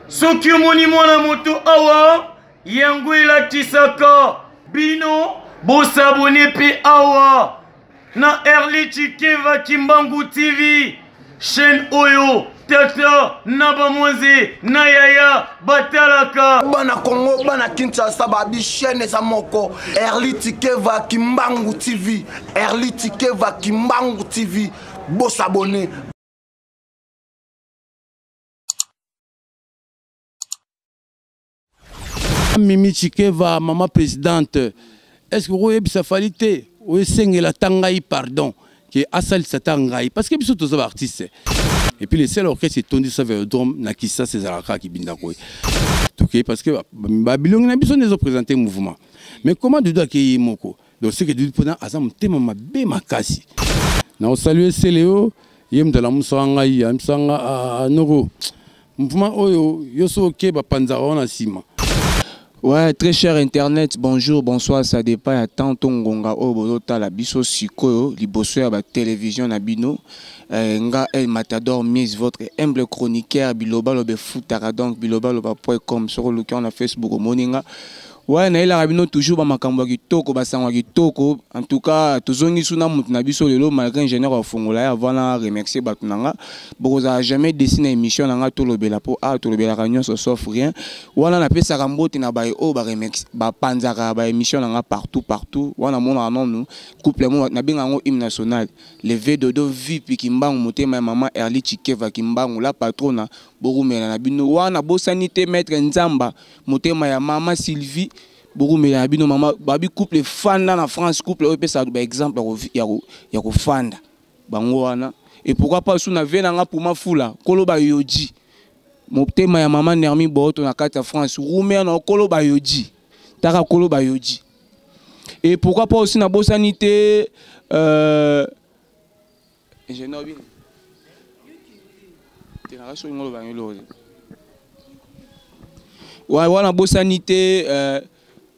Soki omoni mwana moto awa, yango elakisaka bino bosabone mpe awa na Erli Chikeva Kimbangu TV, chaîne oyo tata na bamwanze na yaya batalaka. Bana Congo, bana Kinshasa, babi chaîne eza moko Erli Chikeva Kimbangu TV, Erli Chikeva Kimbangu TV, bosabone. Mimi Chikeva, maman présidente, est-ce que okoyebisa Fally te oyesengela ata ngai pardon ke asalisa ata ngai parce que biso toza ba artiste et puis le seul orchestre etondisa Vélodrome na Kinshasa ezalaka kaka Kibinda Koy tokei parce que babilongi na biso nde ezoprésente mouvement mais comment Doudou akei ye moko? Donc ce que Doudou mpona aza motema mabe makasi. Na osalue Celeo, ye moto alamusaka ngai, ayebisaka nga ah, ah, noko mouvement oyo yo soki oke bapanzaka wana nsima. Ouais, très cher internet, bonjour, bonsoir, ça dépend ya tanto ngonga oyo bozotala biso sikoyo liboso ya ba télévision na bino. Nga El Matador Mise, votre humble chroniqueur biloba lobe futaka donc biloba loba.com sur le na Facebook omoni nga. Ouais, nayelaka bino toujours ba makambo ya kitoko, ba sango ya kitoko. En tout cas, tozongi su na mutu na biso lelo malgré ingénieur afongola ye avant na remercier bato na nga. Bokozala jamais déçu na émission na nga tolobela po a tolobelaka nyonso sauf rien. Wana napesaka mbote na baye oyo ba remercier, bapanzaka ba émission na nga partout partout. Wana monaka nanu couple mo nabenga yango hymne national. Le V Dodo Vipi Kimbangu motema ya mama Erli Chikeva Kimbangu la patrona borumela na bino. Wana bosani te maître Nzamba motema ya mama Sylvie bokumela na bino mama babi couple fanda na France couple oyo epesaka ba exemple ya kofanda bango wana. Et pourquoi pas sous na vie na nga Puma Fula kolo ba yoji motema ya mama Nermi Boto na kati ya France rumea na kolo ba yoji taka kolo ba yoji. Et pourquoi pas aussi na bosani te ingénieur bino te na raso ngolo ba ngelo. Ouais, wana bosani te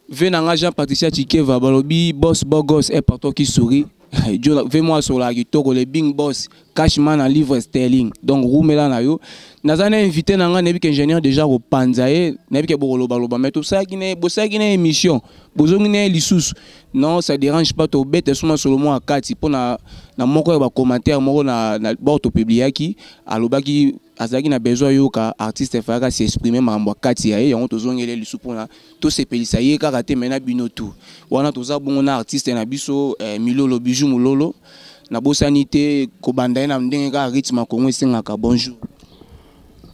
ve na nga Jean Patricia Chikeva balobi boss bogos est partout qui sourit. Dieu ve moi sur la kitoko le big boss cashman en livre sterling donc rumela na yo naza na invité na nga nebi ke ingénieur déjà ko panza ye nebi ke bokolo baloba mais tout ça qui ne bosa qui ne émission bozongi ne lisusu non ça dérange pas to bête suma solo moi kati pona na moko ya ba commentaire moko na bord to publiaki alobaki azalaki na besoin yoka artiste fayaka s'exprimer makambo ya kati ya ye yango tozongeli lisu mpona tosepelisa ye kaka te mais na bino tout wana toza bongo na artiste na biso Milolo Bijou Mulolo nabosani te kobanda ye na ndenge kaka rythme ya Congo esengaka. Bonjour.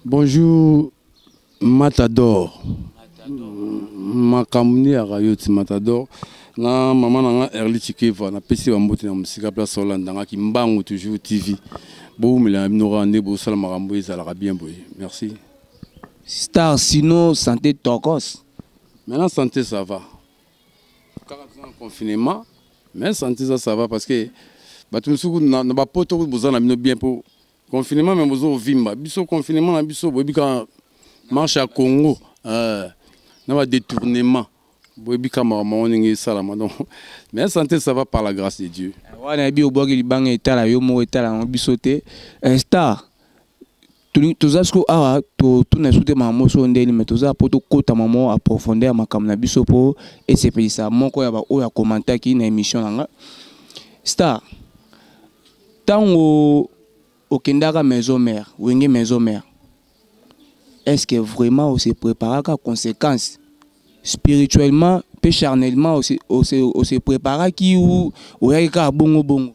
Bonjour Matador. Makambo nde yaka yo ti Matador na mama na nga Erli Chikeva napesi ba mbote na mosika place Hollande nga Kimbangu toujours TV bowumela na bino kaka nde bosala makambo ezalaka bien boye. Merci. Star sino santé tokos. Maintenant santé ça va. Kaka toza na confinement mais santé ça ça va parce que bato mosusu na bapoto boza na bino bien po confinement mais bozo vimba biso confinement na biso boyebi kaka marche ya Congo na ba détournement boyebi kaka makambo yango ndenge esalama donc mais santé ça va par la grâce de Dieu. Wana yebi obwaki libanga etala yo moko etala yango biso te. Star toza siko awa totuna biso te makambo so ndeni mais toza po tokota mamo a profondeur ya makambo na biso po esepelisa moko ya ba oyo akomantaki na émission na nga. Star tango okendaka maison mère wenge maison mère est-ce que vraiment on se préparaka conséquence spirituellement pe charnellement on se préparaki ou oyaki kaka bongo bongo?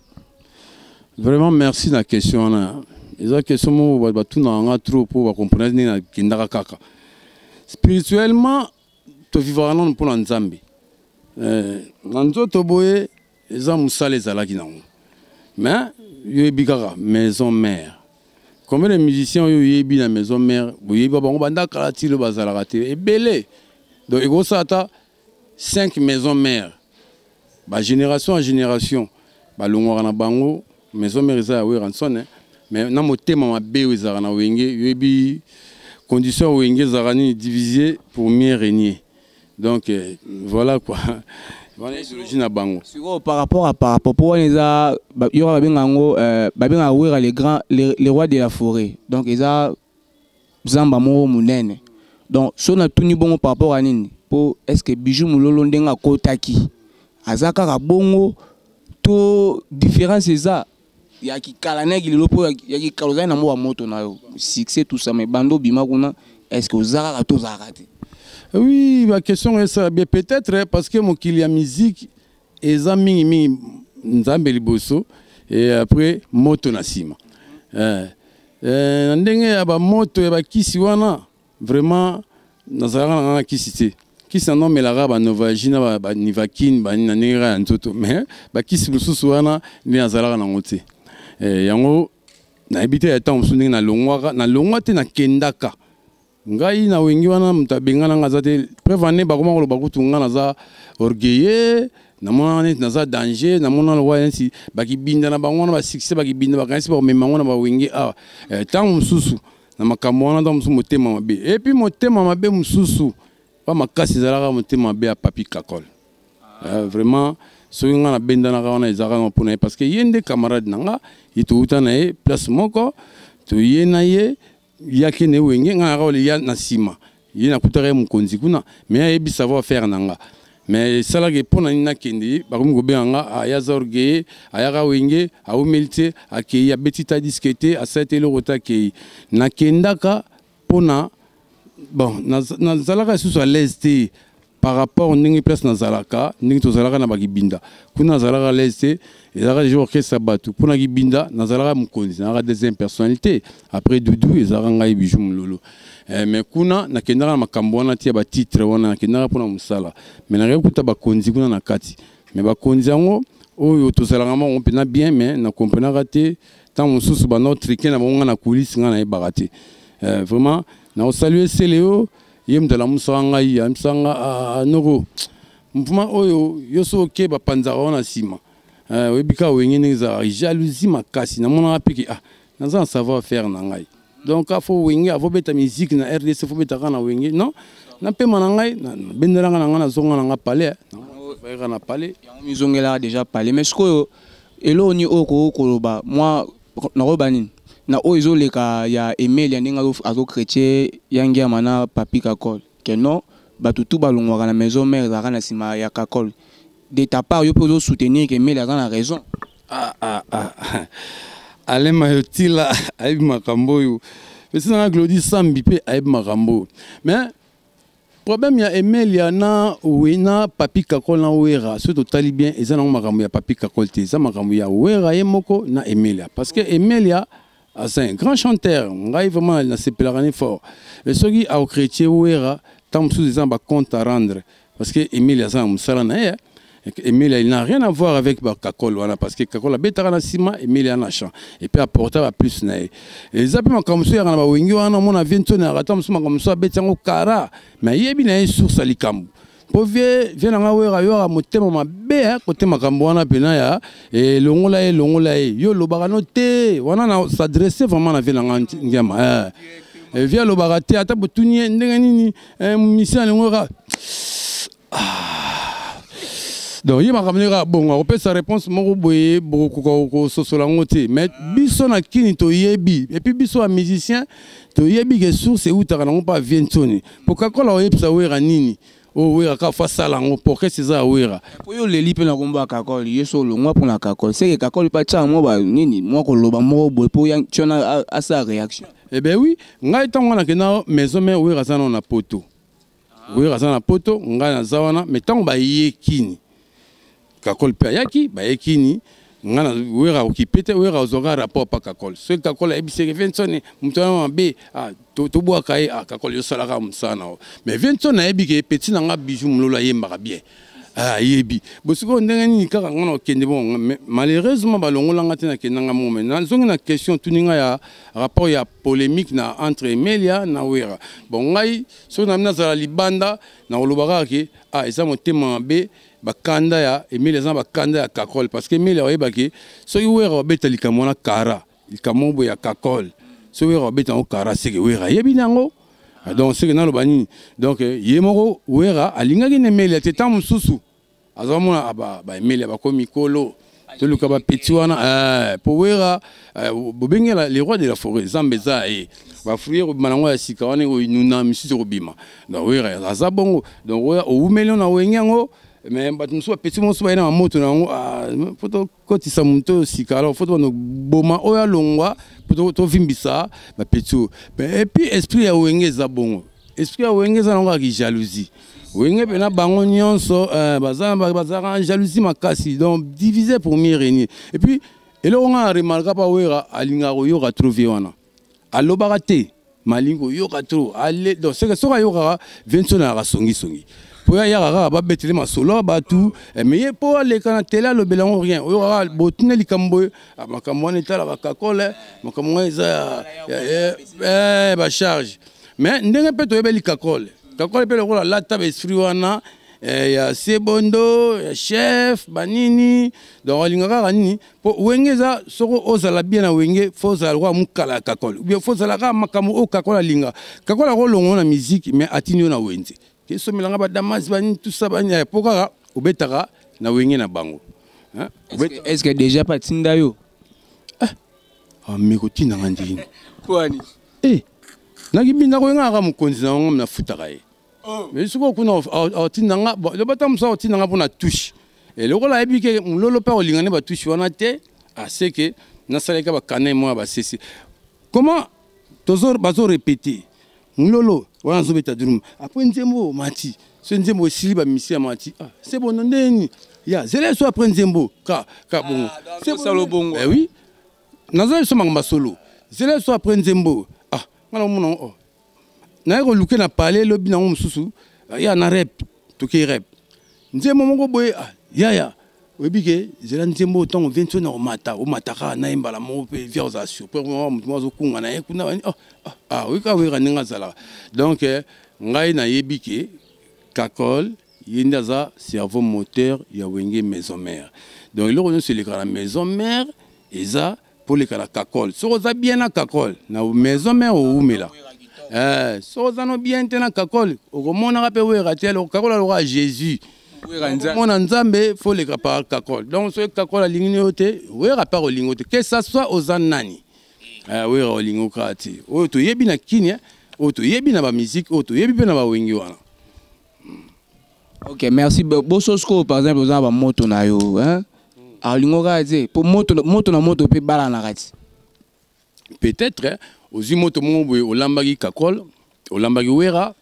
Vraiment merci na question wana. Eza question moko bato batunaka nga trop po ba comprendre ndenge nakendaka kaka. Spirituellement tovivaka nanu mpona Nzambe. Na nzoto boye eza mosala ezalaki nango. Mais yo yebi kaka maison mère. Combien de musiciens oyo yebi na maison mère boyebi bango banda kala ti lo bazalaka te ebele. Donc ekosala ata 5 maisons mères. Ba génération en génération balongwaka na bango maison mère eza ya Werrason, hein. Mais na motema mabe oyo ezalaka na Wenge, yoyebi condition ya Wenge ezalaka nini, diviser pour mieux régner. Donc voilà quoi. Voilà idéologie na bango. Siko par rapport à par rapport pour eza ba yo ba benga ngo ba benga Wera les grands les rois de la forêt. Donc eza zamba moko munene. Donc so natuni bongo par rapport à nini? Po est ce que Bijou Mulolo ndenge akotaki aza kaka bongo to différence eza ya kikala na lelo? Po ya kikala ozali na mwa moto na yo, succès, tout ça, mais bando bima kuna, est ce que oza kaka to ozalaka te? Oui, baquestion esala bien peut-être, parce que mokili ya musique eza mingimingi Nzambe liboso et après moto na nsima. Na ndenge ya bamoto ya bakisi wana, vraiment nazalaka na nga na kisi te. Kisi nango omelaka banovagi na banivakine, banini, na ndenge kaka ya nzoto, mais bakisi mosusu wana nde nazalaka nango te. Yango nayebi te ya ntango mosusu ndenge nalongwaka. Nalongwa te, nakendaka ngai na Wenge wana, moto abengana nga aza te. Preuve ane, bakoma koloba kutu nga naza orgueilleux, namona neti naza danger, namona lokola neti bakibinda na bango wana, basuccès bakibinda, bakanisi bakomema yango na bawenge awa. Ntango mosusu na makambo wana, ntango mosusu motema mabe, et puis motema mabe mosusu ba makasi ezalaka motema mabe ya Papi Kakol. Vraiment, soki nga nabendanaka wana, ezalaka na mpona ye, parce que ye nde camarade na nga, ye touta na ye place moko, toye na ye, yaki na Wenge. Nga naka ya na nsima ye, nakutaka ye mokonzi kuna, mais ayebi savoir faire na nga. Mais esalaki mpo na nini nakende, bakomi kobenga nga aya aza orgueilleux, ayaka Wenge, awumeli te, akei, abeti ta disque te, asali te eloko te, akei. Nakendaka mpona bon, nazalaka lisusu à l'aise te par rapport ndenge place nazalaka, ndenge tozalaka na bakibinda kuna, nazalaka à l'aise te. Ezalaka déjà orchestre ya bato. Mpona kibinda, nazalaka mokonzi, nazalaka deuxième personnalité après Dudu, ezalaka ngai Bijou Mololo. Mais kuna nakendaka na makambo wana ti ya batitre wana, nakendaka mpona mosala, mais nakaki kuta bakonzi kuna na kati. Mais bakonzi yango oyo tozalaka bango mpenza bien, mais nakomprenaka te. Ntango mosusu banda otrike na bango nga na coulisse, nga nayebaka te. Vraiment nakosalue Seleo, ye moto alamusaka ngai, alamusaka nga: "Noko, mouvement oyo yo so oke, bapanzaka wana nsima." Oyebi kaka Wenge ndenge ezalaka, jalousie makasi. Namonaka mpe ke ah, naza na savoir faire na ngai, donc afo Wenge afobeta musique na RDC, fobeta kaka na Wenge. Non, na mpema na ngai, nabendelanga na ngai, nazonga na ngai palais, bayaka na palais. Yango mizongelaka déjà palais. Mais sikoyo eloko nini oyo koki koloba mwa nakoyeba nini na oyo ezoleka ya Emelia, ndenge azochrétien ya Ngiama na Papi Kakol, ke non, bato tu balongwaka na maison mère ezalaka na nsima ya Kakol? De ta part, yo mpe ozosoutenir ke Emelia aza na raison? Ah, ah, ah. Alema yo tila ayebi makambo oyo pesi nanga. Glodi Sambi mpe ayebi makambo oyo. Mais problème ya Emelia na we na Papi Kakol na Wera, soki totali bien, eza nango makambo ya Papi Kakol te, eza makambo ya Wera ye moko na Emelia, parce que Emelia aza un grand chanteur. Ngai vraiment nasepelaka ne fort, mais soki akochrétien Wera, ntango mosusu eza na bacompte à rendre, parce que Emelia aza na mosala na ye. Emilia, il n'a rien à voir avec Kakol wana, parce que Kakol abetaka na nsima, Emilia na chant et puis apporta ba plus na ye. Eza mpe makambo mosusu yaka na bawengi wana, omona vie ntoni yaka ta mosusu, makambo mosusu abeti yango kara, mais ayebi na ye source ya likambo. Mpo vie na nga Wera, yo aka motema mabe kote makambo wana mpena ya elongola ye, elongola ye, yo olobaka no te wana. Na s'adresse vraiment na vie na nga Ngiama, vie alobaka te, ata botuni ye ndenge nini mission alingo kaka. Donc ye makambo ndenge kaka bongo, akopesa réponse moko boye, bokokoka kososola yango te. Mais biso na kini toyebi, et puis biso ya musicien toyebi ke source eutaka nango mpa vie ntoni. Po Kakola oyebisa Wera nini oyo Wera kaka fo asala yango? Po orchestre eza ya Wera. Po yo oleli mpe na kombo ya Kakol, ye so olongwa mpona Kakol, seke Kakol mpe atyaka mwa banini, mwa koloba moko boye mpo tiona asala réaction. Eh ben oui, ngai ntango wana nakenda maison mère, Wera aza nano na poto. Wera aza na poto, ngai naza wana. Mais ntango baye kini, Kakol mpe ayaki, baye kini, ngai na Wera okipe te. Wera azwaka rapport pa Kakol. Soki Kakol ayebisaki Vinsoni moto wana mabe, tobwaka ye, Kakol yosalaka mosala na yo. Mais Vinsoni ayebi ke petit na nga Bijou Mololo ayembaka bien, ayebi bo sikoyo ndenge nini kaka nga na okende. Bon, malheureusement balongolanga te, nakendanga moko. Mais nazongi na question tuni nga ya rapport ya polémique na entre Emelia na Wera. Bon, ngai soki nami nazala libanda, nakoloba kaka ke ah, eza motema mabe, bakanda ya Emelia, eza na bakanda ya Kakol, parce que Emelia oyebaki soki Wera babeta likambo wana kara, likambo boye ya Kakol, soki Wera babeta yango kara, seke Wera ayebi nango. Donc seke naloba nini? Donc ye moko Wera alingaki na Emelia te. Ntango mosusu azomona baemelia bakomi mikolo. Toluka bapeti wana po Wera bobengela le roi de la forêt. Nzambe eza ye, bafruit ekobima nango ya sika wana, ekoinuna misusu ekobima. Donc Wera aza bongo. Donc oya owumeli na Wenge yango, mais bato mosusu, bapeti mosusu baye na bamoto na yango po tokotisa moto oyo sika. Alors faut tobanda boma oyo alongwa po tovimbisa bapeti oyo. Et puis esprit ya Wenge eza bongo, esprit ya Wenge eza nango kaka jalousie. Wenge mpena bango nyonso bazalaka jalousie makasi. Donc diviser pour mieux régner. Et puis eloko nga na remarka mpa Wera, alingaka koyoka trop. Vie wana alobaka te, malingi koyoka trop. Ale donc seke soki ayokaka vie nso nayaka songisongi mpo ye ayaka kaka babetele masolo ya bato. Mais ye mpo aleka na tele alobela yango rien. Oyokaka botuna likambo boye, makambo wana etalaka kakole, makambo wana eza bacharge. Mais ndenge mpe toyebeli kakole, kakole mpe lokola alata baesprit wana ya sebondo ya chef banini. Donc alinga kaka nini mpo Wenge eza, soki ozala bien na Wenge, faut ozala lokola mokala ya kakole, ou bien faut ozala kaka makambo oyo kakole alinga. Kakole akolongo na musique, mais atindi yo na wenze kesomelanga badamasi banini, tout ça banini, mpo kaka obetaka na Wenge na bango. Est ce que déjà mpe atinda yo? Ah, mais kotindanga ndini? Kwani? Eh, nakibinda koyengaka mokonzi na yango, nafutaka ye. Mais soki okuna otindanga, loba ta mosu otindanga mpona touche. Lokola ayebi ke mololo mpe akolinga nde batouche wana te, aseke nasalaki bakane moko ya basese. Comment bazorépéter mololo wana, azobeta drum, après nzembo mati, so nzembo esili, bamisi ya mati, ah, c'est bon, ndeni ya zela so après nzembo ka ka bongo. Osala bongo? Eh oui, naza biso makambo ya solo. Zela so après nzembo, ah, nga namona, oh, naye koluke na pale elobi nango mosusu ya na rep, tokei rep nzembo moko boye. Ah, yaya, oyebi ke zela nzembo ntango vie nso na komata, omata kaka na ye mbala moko mpe via ozala surprise. Motu moko azokunga na ye kuna. Ah, oyika oyeka ndenge azalaka. Donc ngai nayebi ke kakol ye nde aza cerveau moteur ya Wenge Maison Mère. Donc eloko nyonso elekaka na Maison Mère eza mpo oleka na kakol. Soki oza bien na kakol na Maison Mère, owumela. Soki oza no bien te na kakol, okomonaka mpe Wera te. Kakol aloka Jésus, omona Nzambe, faut oleka par kakol. Donc soki kakol alingi yo te, Wera mpe akolingi yo te, que ça soit oza nani. Wera olingi kaka te. Oyo toyebi na kini, oyo toyebi na bamusique, oyo toyebi mpe na bawengi wana. Ok, merci. Boso sikoyo, par exemple, oza na bamoto na yo, hein? Alingo kaka te mpo moto, moto na moto mpe balanaka ti. Peut-être ozwi moto moko boye, olambaki kakol, olambaki Wera,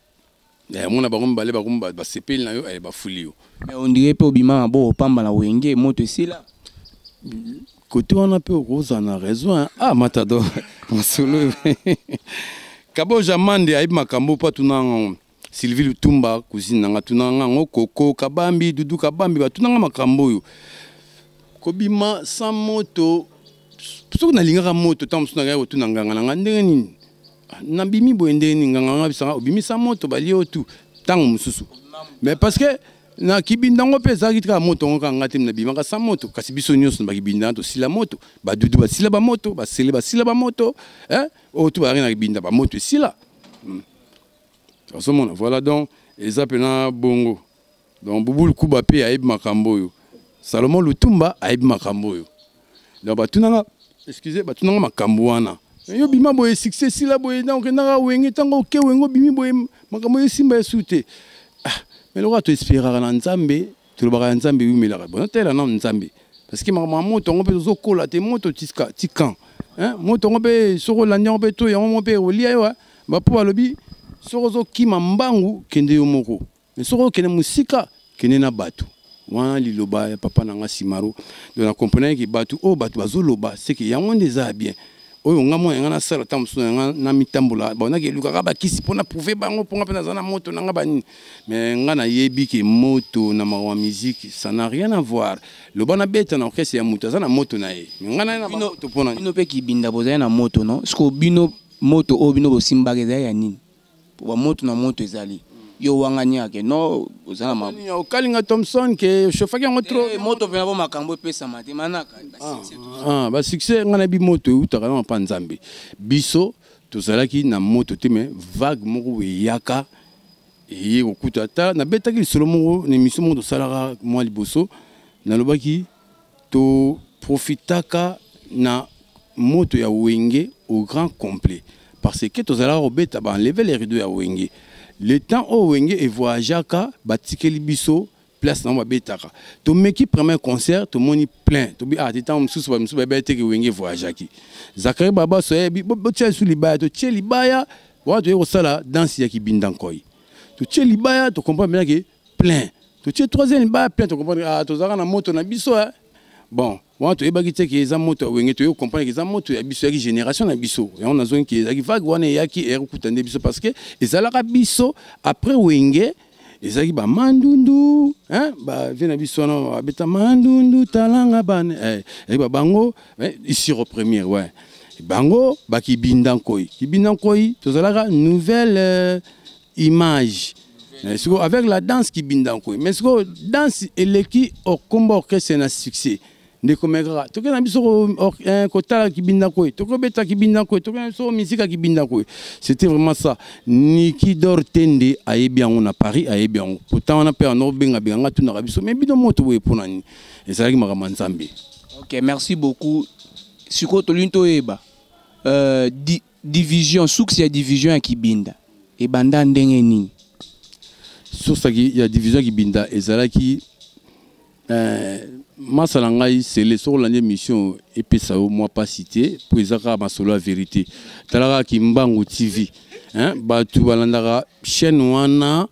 mona bango mibale bakomi basepeli na yo, bafuli yo. Mais on dirait mpe obima maboko opamba na Wenge, moto esila. Kote wana mpe okozala na raison. Ah, Matador, masolo Kaboja Mande ayebi makambo mpo atunanga. Sylvie Lutumba, cousine nanga, tunanga yango. Koko Kabambi, Dudu Kabambi, batunanga makambo oyo kobima sans moto. Soki nalingaka moto, ntango mosusu nakaya kotuna nganga na nga ndenge nini nabimi boye, ndenge nini nganga nga bisanga obimisa moto balie oyo tu ntango mosusu. Mais parce que na kibinda yango mpe ezalaki kaka moto yango kaka nga te nabimaka sans moto, kasi biso nyonso na bakibinda tosila moto, badudu basila bamoto, basele basila bamoto, oyo tu bazalaki na kibinda, bamoto esila. Ozomona, voilà. Donc eza mpena bongo. Donc Bubulu Kuba mpe ayebi makambo oyo, Salomon Lutumba ayebi makambo oyo. Donc batunanga, excuse, batunanga makambo wana: yo bima boye, succès esila boye, donc okendaka Wenge, ntango oke Wenge obimi boye, makambo oyo esimba esu te. Ah, mais lokola toespéraka na Nzambe, tolobaka ya Nzambe ewumelaka. Bon, natala nano Nzambe, parce que makambo ya moto yango mpe tozokola te. Moto tikan, moto yango mpe soki olandi yango mpe to yango moko mpe olia yo. Bapo balobi soki ozokima mbangu, kende yo moko, mais soki okende mosika, kende na bato wana. Liloba ya papa na nga Simaro. Donc na comprendre bato oyo bato bazoloba seke yango nde eza ya bien. Oyo nga mwana nga nasala, ntango mosusu na nga namitambola, banaki elukaka bakisi mpo na prouver bango mpo nga mpe naza na moto na nga banini. Mais nga nayebi ke moto na makambo ya musique, ça n'a rien à voir. Loba nabeta na orchestre ya moto aza na moto na ye, mais nga naye na bamoto mpona Bino mpe kibinda bozali na moto, no siko bino moto oyo bino bosimbaka ezali ya nini? Po bamoto na moto ezali yo wangani yake no oza na Okalinga Thomson ke chauffaki yango trop. Moto mpena po makambo epesama te manaka. Basuccès, ngai nayebi moto eutaka na mapa Nzambe. Biso tozalaki na moto te, mais vague moko boye eyaka, eye kokuta. Ta nabetaki lisolo moko na émission moko tosalaka mwa liboso, nalobaki. Toprofitaka na moto ya Wenge au grand complet, parce que tozalaka kobeta baenlever les rideaux ya Wenge. Le temps oyo Wenge evoyageaka, batikeli biso place nango, babetaka. Tomeki premier concert, tomoni plein, tobi ah te. Ntango mosusu bamisusu bayebi teke Wenge voyageaki. Zakari Babaso ayebi, botia lisu libaya. Totie libaya wana, toye kosala danse ya Kibinda Nkoi. Totie libaya, tocomprendre bien ke plein. Totie troisième libaya, plein. Tocomprendre, ah, tozalaka na moto na biso. Bon, wana toyebaki te ke eza moto ya Wenge. Toyei comprendre ke eza moto ya biso, eyaki génération na biso. Yango nazongi ke ezalaki vague wana, eyaki eyaki nde biso, parce que ezalaka biso après Wenge. Ezalaki bamandundu, bavie na biso wana babeta mandundu talanga bane, ezalaki babango isiro première, ouais, bango bakibinda nkoi, kibinda nkoi. Tozalaka nouvelle image. Sikoyo avec la danse kibinda nkoi, mais sikoyo danse eleki okomba orchestre na succès. Ndeko, me kaka toke na biso kotala kibinda nkoi, tokobeta kibinda nkoi, toke na biso misika ya kibinda nkoi. C'était vraiment ça. Niki Dor Tende ayebi yango na Paris, ayebi yango. Pourtant wana mpe ano obengabenga nga, tunaka biso, mais bino moto boye mpo na nini? Ezalaki makambo ya Nzambe. Ok, merci beaucoup. Sikoyo tolingi toyeba division, source ya division ya Kibinda ebanda ndenge nini? Source ya division ya Kibinda ezalaki masa na ngai Sele. Soki olandi émission, epesa yo mwa mpasi te, mpo eza kaka masolo ya vérité. Tala kaka Kimbangu TV, hein? Bato balandaka chaîne wana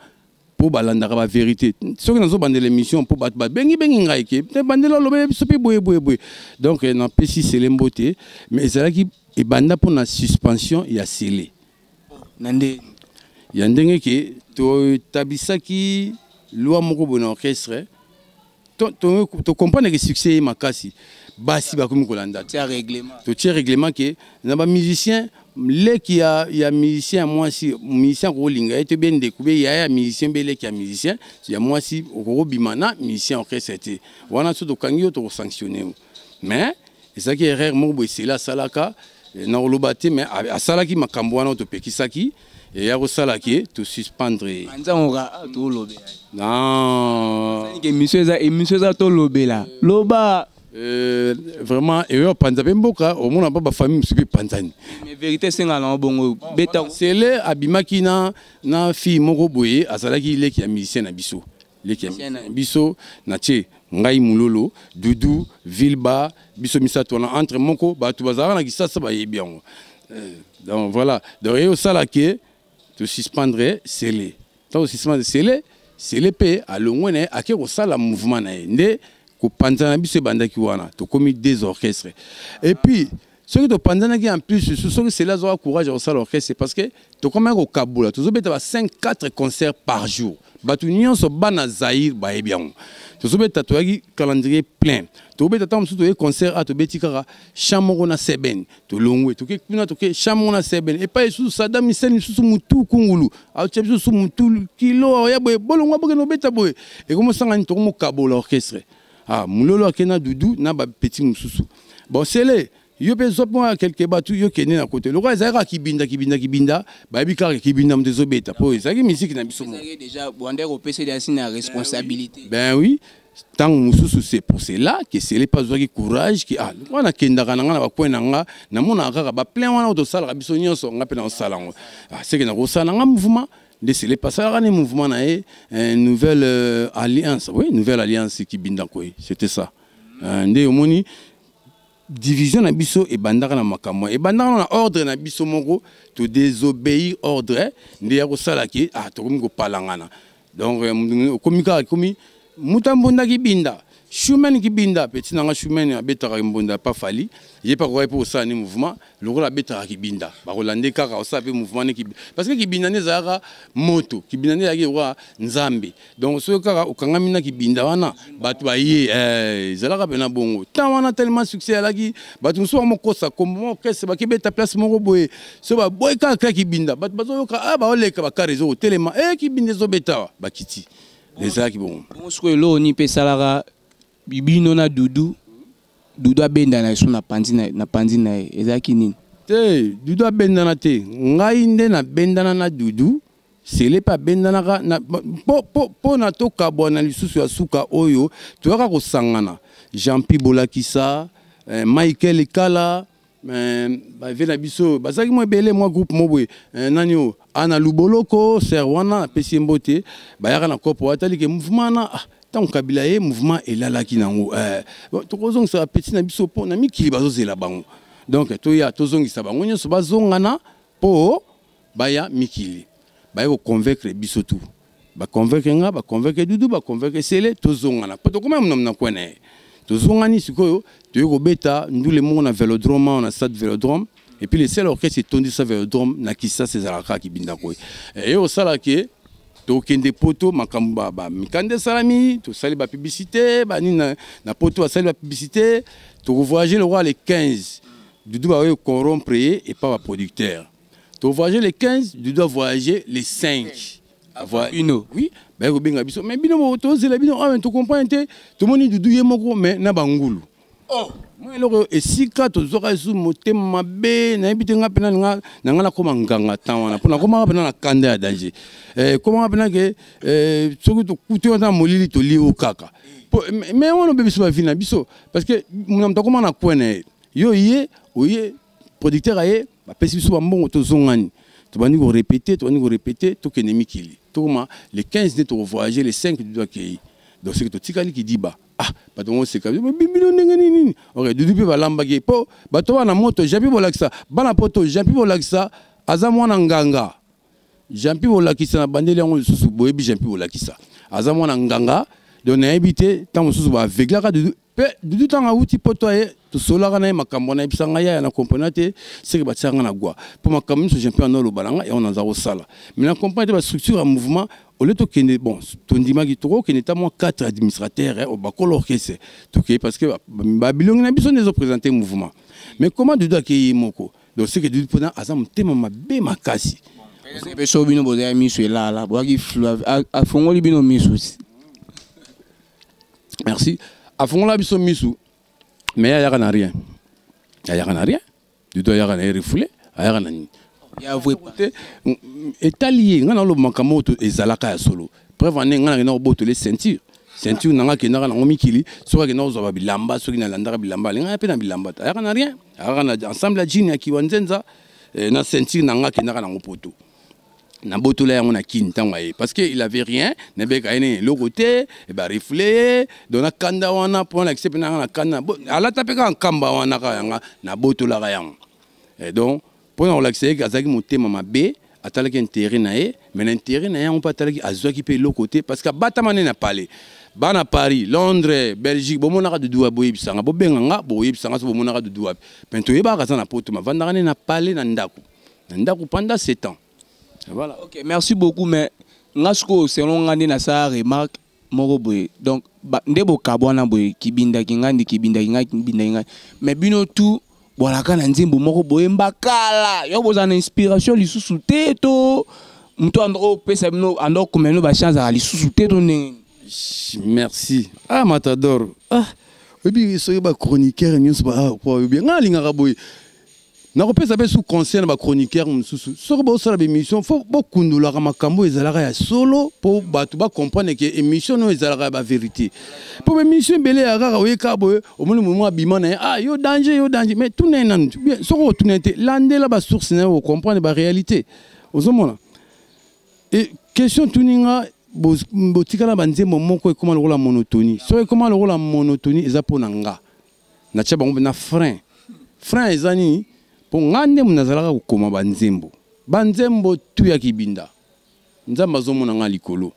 mpo balandaka bavérité. Soki nazobandela émission, mpo bato babengibengi ngai ke te, bandela, olobela biso mpe boye boye boye. Donc napesi Sele mbote. Mais ezalaki ebanda mpo na suspension ya Sele. Na nde ya ndenge ke totabisaki loi moko boye na orchestre. Tocomprendre ke succès ye makasi, basi bakomi kolanda. Tia règlement. Totie règlement ke na bamusicien, leki ya musicien ya mwasi, musicien akokolinga ye te, be ndeko, be yaya ya musicien, be leki ya musicien ya mwasi, okokobima na musicien orchestre te. Wana so tokangi yo, tokosanctionne yo. Mais ezalaki erreur moko boye Esele asalaka, na koloba te, mais asalaki makambo wana oyo topekisaki, eya kosala ke tosuspendre ye. Nzango ka tolobela. Non. Émission eza, émission eza, tolobela, loba. Vraiment eyo apanza mpe mboka, omona mpa bafamille mosusu mpe epanzani. Mais vérité esengaka nango bongo, beta. Sele abimaki na fille moko boye, azalaki leki ya musicien na biso, leki ya Musicien na biso. Na tie ngai, Mulolo, Dudu Vilba, biso misato wana entre moko, bato bazalaka na Kisasa bayebi yango. Donc voilà, donc ye osala ke tosuspendre Sele. Ntango tosuspendre Sele, Sele mpe alongwe na ye, ake kosala mouvement na ye. Nde kopanzana na biso ebandaki wana. Tokomi deux orchestres. Et puis soki topanzanaki, en plus lisusu, soki Sele azwaka courage ya kosala orchestre, parce que tokomaki kokabola, tozobeta ba 5 4 concerts par jour. Bato nyonso bana Zaire bayebi yango. Tozobeta, toyaki calendrier plein. Tobeta, ntango mosusu toye concert a, tobeti kaka champ moko na seben, tolongwe, toke kuna, toke champ moko na seben, epai lisusu Sadam Hussein lisusu mutu kungulu atia biso lisusu mutu kilo ya boye, bolongwa, bokende obeta boye. Ekomosanga nini? Tokomokabola orchestre. Ah, Mulolo ake na Dudu na bapeti mosusu. Bon, Sele, yo mpe zwa mpo quelque bato, yo kende na kote. Lokola ezalaki kaka Kibinda, Kibinda, Kibinda, bayebi kaka Kibinda moto ezobeta, mpo ezalaki misiki na biso moko. Ezalaki déjà bwanda kopesa déjà na responsabilité. Ben oui, ntango mosusu c'est pour cela que Sele mpe azwaki courage ke ah, lokola nakendaka na nga na bacoin na nga, namonaka kaka baplein wana oyo tosalaka biso nyonso, nga mpe nakosala yango. Ah, seke nakosala na nga mouvement. Nde Sele mpe asalaka ne mouvement na ye, nouvelle alliance, oui, nouvelle alliance Kibinda koye. C'était ça. Nde omoni division na biso ebandaka na makambo, ebandaka na ordre na biso moko, todésobéir ordre. Nde ya kosala ke ah, tokomi kopalangana. Donc okomi kaka, ekomi moto ambunda Kibinda, Shumen Kibinda, petit nanga Shumen abetaka mbunda pa Fali. Ye mpe akoki mpe kosala ni mouvement lokola abetaka Kibinda, bakolande kaka osala mpe mouvement ne, parce que Kibinda nde ezalaka moto, Kibinda nde ezalaki lokola Nzambe. Donc soki kaka okangami na Kibinda wana, bato baye, ezalaka mpena bongo. Temps wana tellement succès ezalaki, bato mosusu bamokosa kombo moko orchestre, bakebeta place moko boye, so baboyi kaka kaka Kibinda, bato bazoyoka, ah, baoleka, bakare ezokotelema, e Kibinda ezobeta awa, bakiti. Ezalaki bongo. Bongo sikoyo eloko nini mpe esalaka bino na Dudu, Dudu abendana lisusu na panzi na ye? Ezalaki nini? Te, Dudu abendana te. Ngai nde nabendana na Dudu. Sele mpe abendanaka mpo na tokabwana lisusu ya suka oyo toyaka kosangana. Jean-Pi Bolakisa, eh, Michael Ekala, eh, bave na biso bazalaki mwa ebele, mwa groupe mo boye, eh, nani oyo ana Luboloko ser wana apesi ye mbote. Bayaka na kopo atali ke mouvement na, ah, ntango Kabila ye, mouvement elalaki nango, eh, tokozongisa bapeti na biso mpo na mikili bazozela bango. Donc toya tozongisa bango nyonso, bazongana mpo baya mikili. Baye koconvaincre biso tu, baconvaincre nga, baconvaincre Dudu, baconvaincre Sele, tozongana mpo tokoma na na coin na ye. Tozongani sikoyo, toye kobeta ndule moko na Vélodrome awa, na stade Vélodrome. Et puis le seul orchestre etondisa Vélodrome na Kisasa ezalaka kaka Kibinda Koy. Eye kosala ke tokende poto, makambo bamikanda esalami, tosali bapublicité banini na poto, basali bapublicité, tokovoyage lokola le 15. Dudu baoyo corrompre ye epa baproducteur. Tovoyage le 15, Dudu avoyage le 5. Bino. Oui, baye kobenga biso, mais bino tozela bino awa, tocomprendre te. Tomoni Dudu ye moko, mais na bangulu. Oh. Mwa eloko esika tozwaka esu motema mabe, nayebi te. Nga mpena na nga nakóma nganga tan wana, mpo nakomaka mpena na kanda ya danger. Ekomaka mpena ke soki tokuti wana molili, tolie o kaka. Mais wana obebisi bavie na biso, parce que na moto akóma na coin na ye, yo ye oye producteur aye, bapesi biso bambongo, tozongani, tobandi korépéter, tobandi korépéter, tokende mikili. Tokoma le 15 nde tokovoyage, le 5 Dudu akei. Donc soki totikali kidiba, ah, bato bango seka bino ndenge nini nini. Ok, Dudu mpe balambaki mpo bato bana moto. Jampi Bolakisa, bana poto, Jampi Bolakisa aza mwana nganga. Jampi Bolakisa, na bandeli yango lisusu, boyebi Jampi Bolakisa aza mwana nganga. Donc nayebi te, ntango mosusu baaveuglaka Dudu. Mpe Dudu ntango awuti poto, aye, tosolaka na ye makambo, nayebisa ngai yaya na comprendre te, seke batiaka nga na gwa mpo makambo nyonso Jampi wana oloba na ngai, yango naza kosala. Mais na comprendre te bastructure ya mouvement. Au lieu tokende, bon, tondimaki tokokende ta mwa 4 administrateurs bakolo orchestre, tokei parce que babilongi na biso nde ezoprésente mouvement. Mais comment Dudu akei ye moko? Donc seke Dudu mpona aza motema mabe makasi. Mpe so bino bozali miso elala, boyaki flou, afongoli bino miso. Merci. Afongola biso misu, mais ayaka na rien, ayaka na rien. Dudu ayaka na ye refoulé, ayaka na nini te, etali ye. Ngai naloba makambo oyo ezalaka ya solo. Preuve ane, ngai nakenda kobotole ceinture, ceinture na ngai akendaka nango mikili. Soki akenda kozwa babilamba, soki nalandaka bilamba, alingaka mpe na bilamba te. Ayaka na rien, ayaka na ensemble ya jean ya kiwa nzenza na ceinture na ngai akendaka nango poto. Nabotola yango na Kini ntango aye, parce que il avait rien. Nabeka ye nini, eloko te, barefouler ye. Donc nakanda wana mpo nalakisa mpe nanga na kanda, alata mpe kaka nkamba wana kaka yanga, nabotolaka yango. Donc mpo na kolakisa ye azalaki motema mabe, atalaki intérêt na ye, mais na intérêt na ye yango mpe atalaki, azwaki mpe eloko te, parce que abatama nde na palais. Bana Paris, Londres, Belgique, bomonaka Dudu wapi? Boyebisanga, bobenga nga, boyebisanga so bomonaka Dudu wapi. Mpe toyebaka aza na poto, mavandaka nde na palais, na ndako, na ndako pendant 7 ans. Voilà. Ok, merci beaucoup. Mais nga sikoyo, selon nga nde nasala remarque moko boye. Donc nde bokabwana boye, kibindaki ngai nde kibindaki ngai, kibindaki ngai, mais bino tout bwalaka na nzembo moko boyemba kala. Yo bozala na inspiration lisusu te, to moto ando opesa bino, ando okoma bino bachance azala lisusu te, to ndenge? Merci. Ah, Matador, ah, oyebi soki bachroniqueur nyonso oyebi ngai alingaka boye, nakopesa mpe sous conseil na bachroniqueur mosusu: soki bosala baémission, fo bokundolaka makambo ezalaka ya solo, mpo bato bacomprendre ke émission oyo ezalaka ya bavérité. Mpo baémission ebele ya kaka oyeka boye, omoni momo abima na ye, ah, yo danger, yo danger, mais tuna ye nanu bien. Soki otuna ye te, landela basource na ye, ocomprendre baréalité ozomona. E question tuni nga, botikala banzembo moko ekóma lokola monotonie. Soki ekóma lokola monotonie, eza mpo na nga natia bango na frein. Frein eza nini? Mpo nga nde nazalaka kokoma banzembo, banzembo tu ya kibinda. Nzambe azomona nga likolo,